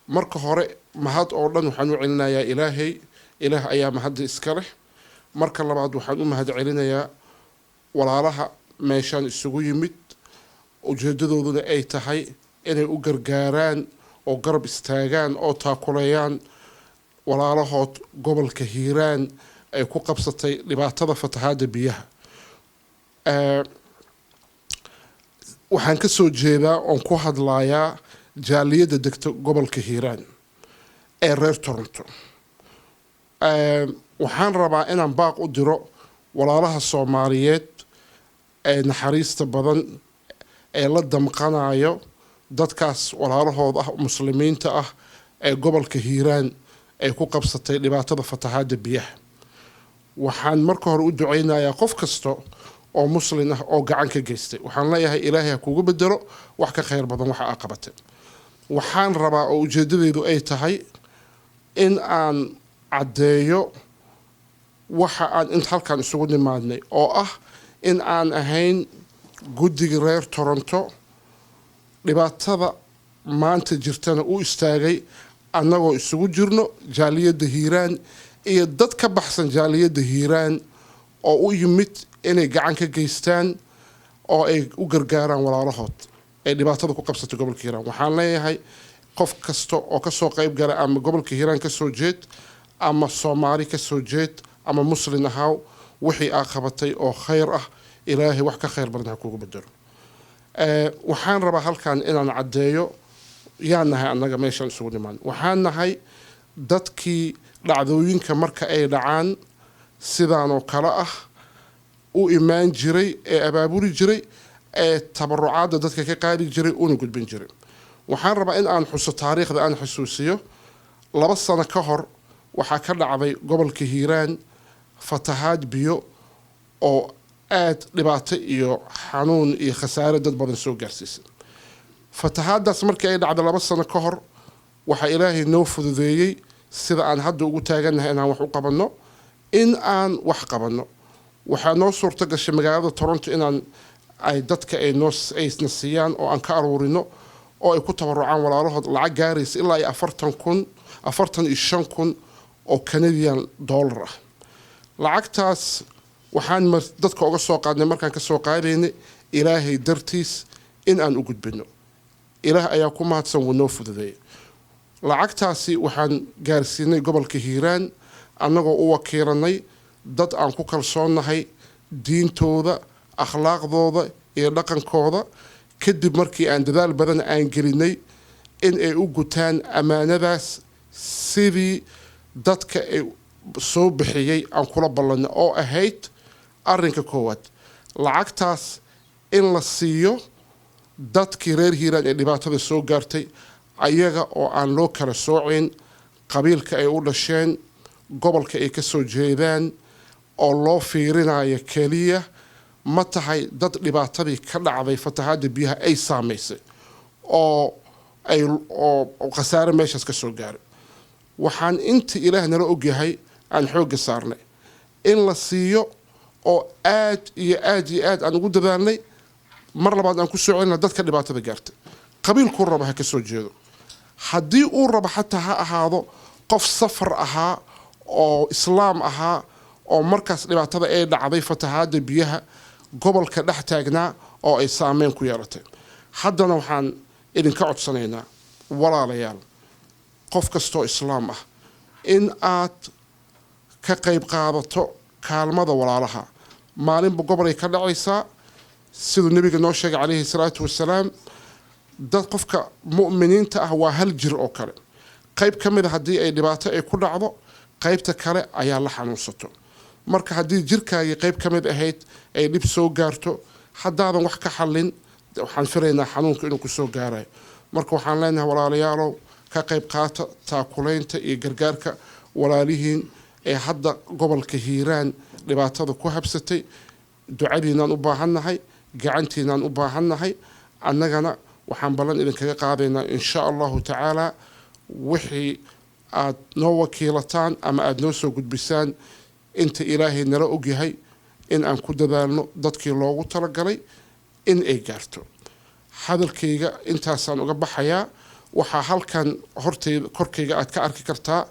Marka hore, mahad oo dhan waxaan u celinayaa Ilaahay. Ilaah ayaa mahadda iska leh. Marka labaad, waxaan u mahad celinayaa walaalaha meeshaan isugu yimid, ujeedadooduna ay tahay inay u gargaaraan oo garab istaagaan oo taakuleeyaan walaalahood gobolka Hiiraan ay ku qabsatay dhibaatada fatahaadda biyaha. Waxaan ka soo jeedaa oon ku hadlayaa jaaliyadda degta gobolka Hiiraan ee reer Toronto. Waxaan rabaa inaan baaq u diro walaalaha Soomaaliyeed ee naxariista badan ee la damqanayo dadkaas walaalahood ah, Muslimiinta ah, ee gobolka Hiiraan ay ku qabsatay dhibaatada fatahaadda biyaha. Waxaan marka hore u duceynayaa qof kasta oo Muslin ah oo gacan ka geystay. Waxaan leeyahay, Ilaahay ha kugu bedelo wax ka khayr badan waxa aa qabatay. Waxaan rabaa oo ujeedadeedu ay tahay in aan caddeeyo waxa aan inta halkan isugu nimaadnay, oo ah in aan ahayn guddiga reer Toronto dhibaatada maanta jirtana u istaagay, annagoo isugu jirno jaaliyadda Hiiraan iyo dad ka baxsan jaaliyadda Hiiraan oo u yimid inay gacan ka geystaan oo ay u gargaaraan walaalahood ay dhibaatada ku qabsatay gobolka Hiiraan. Waxaan leeyahay, qof kasta oo kasoo qayb gala, ama gobolka Hiiraan kasoo jeed, ama Soomaali kasoo jeed, ama Muslin ahaw, wixii aa qabatay oo khayr ah, Ilaahay wax ka khayr badan ha kugu bedelo. Waxaan rabaa halkan inaan caddeeyo yaan nahay annaga meeshaan isugu nimaan. Waxaan nahay dadkii dhacdooyinka marka ay dhacaan sidaanoo kale ah u imaan jiray, ee abaabuli jiray, ee tabarucaadda dadka ka qaadi jiray una gudbin jiray. Waxaan rabaa in aan xuso taariikhda, aan xusuusiyo 2 sano ka hor waxaa ka dhacday gobolka Hiiraan fatahaad biyo oo aada dhibaato iyo xanuun iyo khasaare dad badan soo gaarsiisay. Fatahaaddaas markii ay dhacday 2 sano ka hor, waxaa Ilaahay noo fududeeyey sida aan hadda ugu taagannahay inaan wax u qabanno, in aan wax qabanno. Waxaa noo suurto gashay magaalada Toronto inaan ay dadka ay noo aysna siiyaan oo aan ka aruurino oo ay ku tabarucaan walaalahood lacag gaaraysa ilaa iyo 40,000, 45,000 oo Canadian dollar ah. Lacagtaas waxaan dadka uga soo qaadnay, markaan ka soo qaadaynay, Ilaahay dartiis in aan u gudbino. Ilaah ayaa ku mahadsan, wuu noo fududeeyay. Lacagtaasi waxaan gaarsiinay gobolka Hiiraan annagoo u wakiilanay dad aan ku kalsoonnahay diintooda, akhlaaqdooda iyo dhaqankooda, kadib markii aan dadaal badan aan gelinay in ay u gutaan ammaanadaas sidii dadka ay soo bixiyey aan kula ballanay, oo ahayd arrinka koowaad lacagtaas in la siiyo dadkii reer Hiiraan ee dhibaatada soo gaartay, ayaga oo aan loo kala soocayn qabiilka ay u dhasheen, gobolka ay kasoo jeedaan, oo loo fiirinayo keliya ma tahay dad dhibaatadii ka dhacday fatahaadda biyaha ay saamaysay oo ay oo khasaare meeshaas ka soo gaaray. Waxaan inta Ilaah nala ogyahay aan xoogga saarnay in la siiyo oo aad iyo aad iyo aad aan ugu dadaalnay. Mar labaad aan ku soo celina, dadka dhibaatada gaartay, qabiilkuu raba ha ka soo jeedo, haddii uu rabo xataa ha ahaado qof safar ahaa oo Islaam ahaa oo markaas dhibaatada ay dhacday fatahaadda biyaha gobolka dhex taagnaa oo ay saameyn ku yeelatay. Haddana waxaan idinka codsanaynaa, walaalayaal, qof kastoo Islaam ah in aad ka qayb qaadato kaalmada walaalaha. Maalinba gobolay ka dhacaysaa, siduu Nebiga noo sheegay calayhi salaatu wasalaam. Dad qofka mu'miniinta ah waa hal jir oo kale. Qayb ka mid a haddii ay dhibaato ay ku dhacdo, qaybta kale ayaa la xanuunsato. Marka haddii jirkaagii qayb ka mid ahayd ay dhib soo gaarto, haddaadan wax ka xallin, waxaan filaynaa xanuunka inuu kusoo gaarayo. Marka waxaan leenahay, walaalayaalow, ka qayb qaata taakulaynta iyo gargaarka walaalihiin ee hadda gobolka Hiiraan dhibaatada ku habsatay. Ducadiinaan u baahannahay, gacantiinaan u baahannahay. Annagana waxaan ballan idinkaga qaadaynaa, insha Allahu tacaala, wixii aad noo wakiilataan ama aada noo soo gudbisaan, inta Ilaahay nala ogyahay, in aan ku dadaalno dadkii loogu talagalay in ay gaarto. Hadalkayga intaasaan uga baxayaa. Waxaa halkan horteyda korkayga aad ka arki kartaa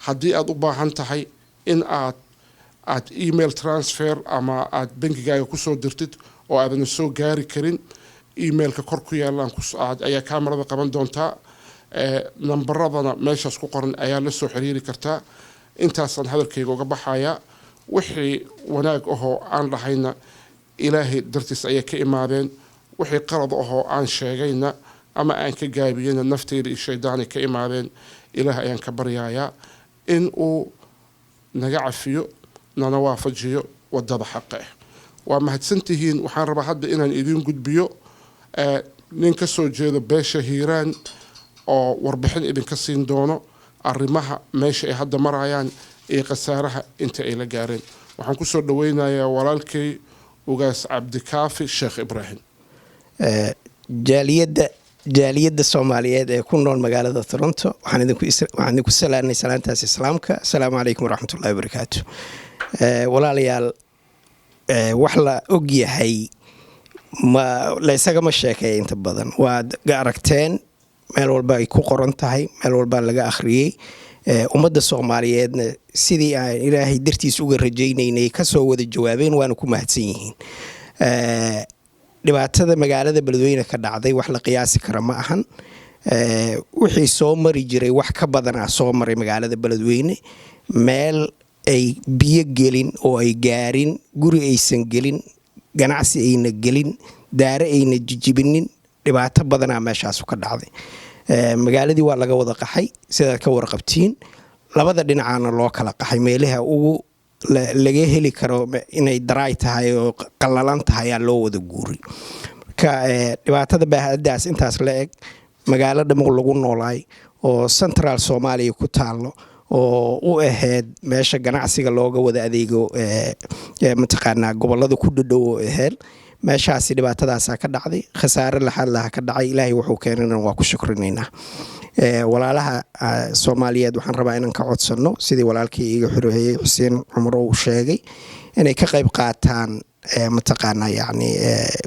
haddii aad u baahan tahay in aad email transfer ama aad bangigaaga kusoo dirtid oo aadan soo gaari karin, emailka kor ku yaalaan ayaa kaamarada qaban doontaa. Nambaradana meeshaas ku qoran ayaa la soo xiriiri kartaa. Intaasaan hadalkayga uga baxayaa. Wixii wanaag ahoo aan dhahayna Ilaahay dartiis ayay ka imaadeen, wixii qalad ahoo aan sheegayna ama aan ka gaabiyeyna nafteyda iyo shaydaanay ka imaadeen. Ilaah ayaan ka baryayaa in uu naga cafiyo, nana waafajiyo wadada xaqa ah. Waa mahadsantihiin. Waxaan rabaa hadda inaan idiin gudbiyo nin ka soo jeedo beesha Hiiraan oo warbixin idinka siin doono arrimaha meesha ay hadda marayaan iyo khasaaraha inta ay la gaareen. Waxaan kusoo dhaweynayaa walaalkay, Ugaas Cabdikaafi Sheekh Ibraahim. Jaaliyadda Soomaaliyeed ee ku nool magaalada Toronto, waxaan idinku salaanay salaantaas Islaamka. Asalaamu calaykum waraxmatullahi wabarakaatu. Walaalayaal, wax la og yahay ma laysagama sheekeeya. Inta badan waad aragteen, meel walba ay ku qoran tahay, meel walbaa laga akhriyey. Ummadda Soomaaliyeedna sidii aan Ilaahay dartiis uga rajaynaynay kasoo wada jawaabeen, waana ku mahadsan yihiin. Dhibaatada magaalada Beledweyne ka dhacday wax la qiyaasi kara ma ahan. Wixii soo mari jiray wax ka badanaa soo maray magaalada Beledweyne. Meel ay biyo gelin oo ay gaarin, guri aysan gelin, ganacsi ayna gelin, daare ayna jijibinin, dhibaato badanaa meeshaasu ka dhacday. Magaaladii waa laga wada qaxay, sidaad ka warqabtiin. Labada dhinacaana loo kala qaxay. Meelaha ugu laga heli karo inay dry tahay oo qallalan tahay ayaa loo wada guuray. Marka dhibaatada baahadaas intaas la eg, magaalo dhamuq lagu noolaay oo central Soomaaliya ku taalo oo u ahayd meesha ganacsiga looga wada adeego, mataqaanaa, gobolada ku dhadhow oo ahayd, meeshaasi dhibaatadaasaa ka dhacday. Khasaare laxaad laha ka dhacay. Ilaahay wuxuu keenana waa ku shukrinaynaa. Walaalaha Soomaaliyeed waxaan rabaa inaan ka codsano, sidii walaalkii iga xoreeyey Xuseen Cumar uu sheegay, inay ka qayb qaataan, mataqaanaa, yacni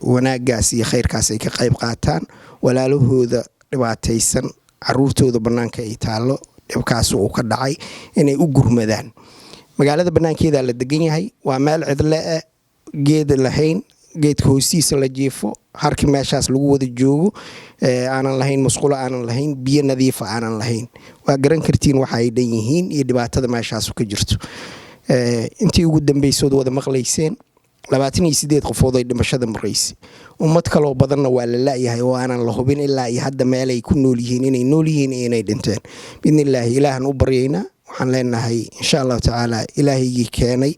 wanaagaas iyo khayrkaas ay ka qayb qaataan walaalahooda dhibaataysan, caruurtooda bannaanka ay taallo, dhibkaas uu ka dhacay, inay u gurmadaan. Magaalada bannaankeeda la degan yahay, waa meel cidle ah, geed lahayn, geedka hoostiisa la jiifo, harki meeshaas lagu wada joogo, aanan lahayn musqulo, aanan lahayn biyo nadiifa, aanan lahayn. Waa garan kartiin waxa ay dhan yihiin iyo dhibaatada meeshaas ka jirto. Intii ugu dambeysood wada maqlayseen, 28 qofood ay dhimashada maraysay. Ummad kaloo badanna waa la la'yahay oo aanan la hubin ilaa iyo hadda meelay ku nool yihiin, inay nool yihiin iyo inay dhinteen. Biidnillaahi Ilaahan u baryaynaa. Waxaan leenahay, insha Allahu tacaala, Ilaahaygii keenay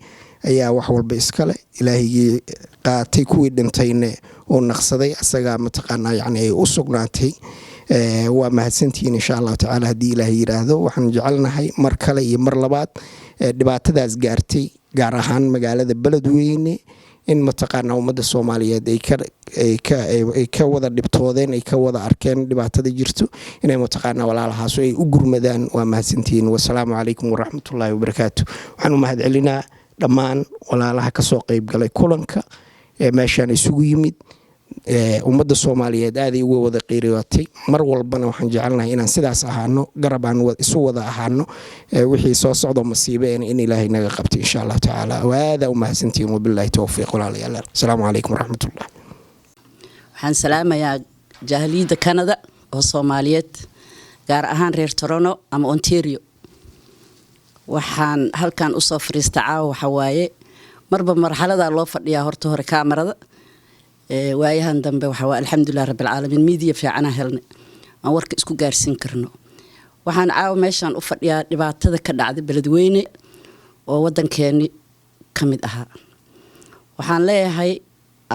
ayaa wax walba iskale. Ilaahaygii qaatay kuwii dhintayne oo naqsaday, asagaa, mataqaanaa, yani ay u sugnaatay. Waa mahadsantihiin. Insha Allahu tacaala, haddii Ilaahay yidhaahdo, waxaan jecelnahay mar kale iyo mar labaad dhibaatadaas gaartay gaar ahaan magaalada Beledweyne in, mataqaanaa, ummadda Soomaaliyeed ay ka wada dhibtoodeen, ay ka wada arkeen dhibaatada jirto, inay, mataqaanaa, walaalahaas ay u gurmadaan. Waa mahadsantihiin. Wasalaamu calaykum waraxmatullaahi wabarakaatu. Waxaan u mahadcelinaa dhammaan walaalaha kasoo qeybgalay kulanka ee meeshaan isugu yimid. Ummadda Soomaaliyeed aaday uga wada qiiriyootay. Mar walbana waxaan jecelnahay inaan sidaas ahaano, garab aan isu wada ahaano. Wixii soo socdo masiibeena in Ilaahay naga qabtay, insha Allahu tacaala. Waadaa u mahadsantihiin. Wabilaahi towfiiq, walaalayaal. Asalaamu calaykum waraxmatullah. Waxaan salaamayaa jaaliyadda Canada oo Soomaaliyeed, gaar ahaan reer Toronto ama Ontario. Waxaan halkan usoo fariista caawa waxa waaye, marba marxaladaa loo fadhiyaa. Horta hore kaamarada waayahan dambe waxa waa, alxamdulilah rabbilcaalamiin, media fiicanaa helnay aan warka isku gaarsiin karno. Waxaan caawa meeshaan u fadhiyaa dhibaatada ka dhacday Beledweyne oo wadankeeni ka mid ahaa. Waxaan leeyahay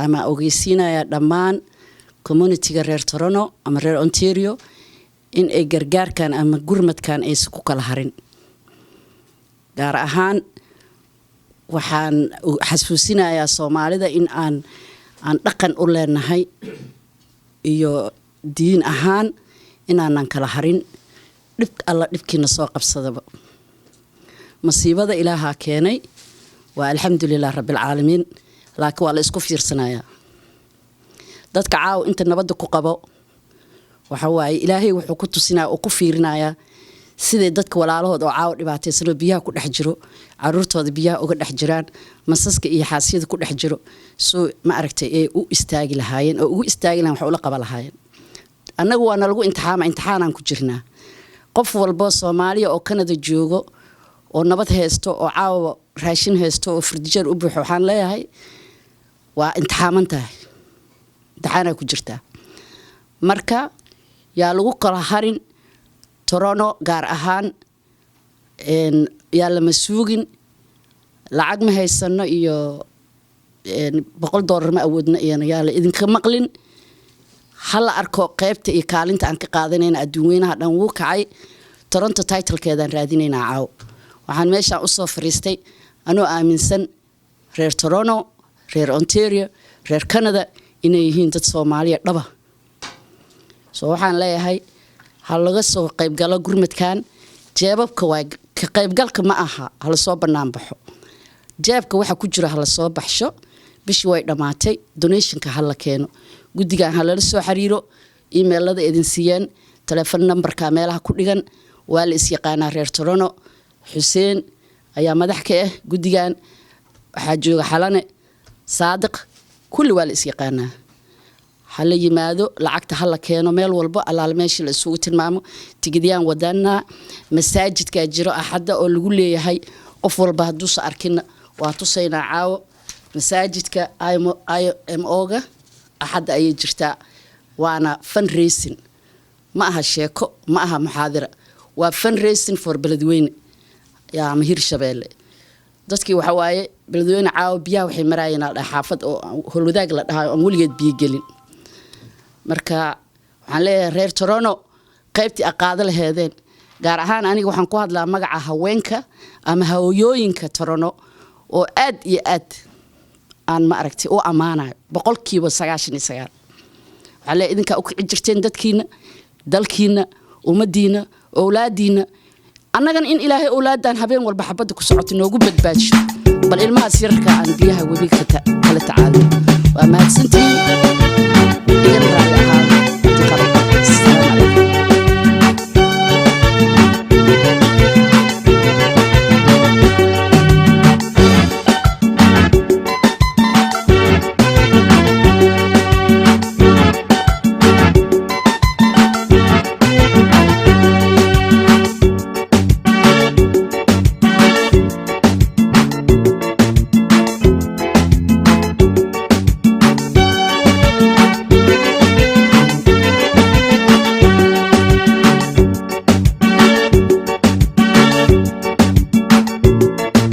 ama ogeysiinayaa dhammaan communityga reer Toronto ama reer Ontario in ay gargaarkan ama gurmadkan aysan ku kala harin. Gaar ahaan waxaan xasuusinayaa Soomaalida in aan dhaqan u leenahay iyo diin ahaan inaanan kala harin dhib alla dhibkiina soo qabsadaba. Masiibada Ilaahaa keenay, waa alxamdulilah rabbilcaalamiin, laakiin waa la isku fiirsanayaa. Dadka caawa inta nabadda ku qabo. Waxa waaye, Ilaahay wuxuu ku tusinaya oo ku fiirinayaa siday dadka walaalahood oo caawa dhibaataysanoo biyaha ku dhex jiro, caruurtooda biyaha uga dhex jiraan, masaska iyo xaasiyada ku dhex jiro, soo ma aragtay, ee u istaagi lahaayeen oo ugu istaagi lahayen, wax ula qaba lahaayeen. Annagu waa nalagu imtixaama, imtixaanaan ku jirnaa. Qof walbo Soomaaliya oo Canada joogo oo nabad haysto oo caawa raashin haysto oo fridge u buuxo, waxaan leeyahay waa imtixaaman tahay, imtixaanaa ku jirtaa. Marka yaa lagu kala harin Toronto gaar ahaan, yaa lama suugin lacag ma haysano iyo $100 ma awoodno iyana yaa la idinka maqlin. Hala arko qeybta iyo kaalinta aan ka qaadanayna. Adduun weynaha dhan wuu kacay. Toronto titlekeedaan raadinaynaa. Caawo waxaan meeshaan usoo fariistay anoo aaminsan reer Toronto, reer Ontario, reer Canada inay yihiin dad Soomaaliya dhaba. So waxaan leeyahay ha laga soo qaybgalo gurmadkan. Jeebabka waa ka qaybgalka, ma aha hala soo bannaan baxo. Jeebka waxa ku jira hala soo baxsho. Bishii way dhammaatay, donationka hala keeno. Guddigan ha lala soo xiriiro, emailada idin siiyeen, telephone numberka meelaha ku dhigan, waa la isyaqaanaa. Reer Toronto, Xuseen ayaa madax ka ah guddigan, waxaa jooga Xalane, Saadiq, kulli waa la isyaqaanaa. Ha la yimaado, lacagta ha la keeno. Meel walbo allaale meeshii la isugu tilmaamo tigidyaan wadanaa. Masaajidkaa jiro Axadda oo lagu leeyahay. Qof walba hadduusa arkinna waa tusaynaa caawo. Masaajidka IMO-ga Axadda ayay jirtaa, waana fundraising. Ma aha sheeko, ma aha muxaadira, waa fundraising for Beledweyne ama Hirshabeelle. Dadkii waxa waaye, Beledweyne caawa biyaha waxay maraayeen la dhaha xaafad oo Holwadaag la dhahayo aan weligeed biyo gelin. Marka waxaan leeyahay reer Toronto, qaybtii aqaado laheedeen, gaar ahaan aniga waxaan ku hadlaa magaca haweenka ama hooyooyinka Toronto oo aad iyo aad aan ma aragtay u ammaanayo 99%. Waxaan leeyahay idinkaa u kici jirteen dadkiina, dalkiina, ummaddiina, owlaadiina. Annagana in Ilaahay owlaaddan habeen walba xabadda ku socoto noogu badbaadsho. Bal ilmahaas yararka aan biyaha webiga kala tacaalno. Waa mahadsantihiin.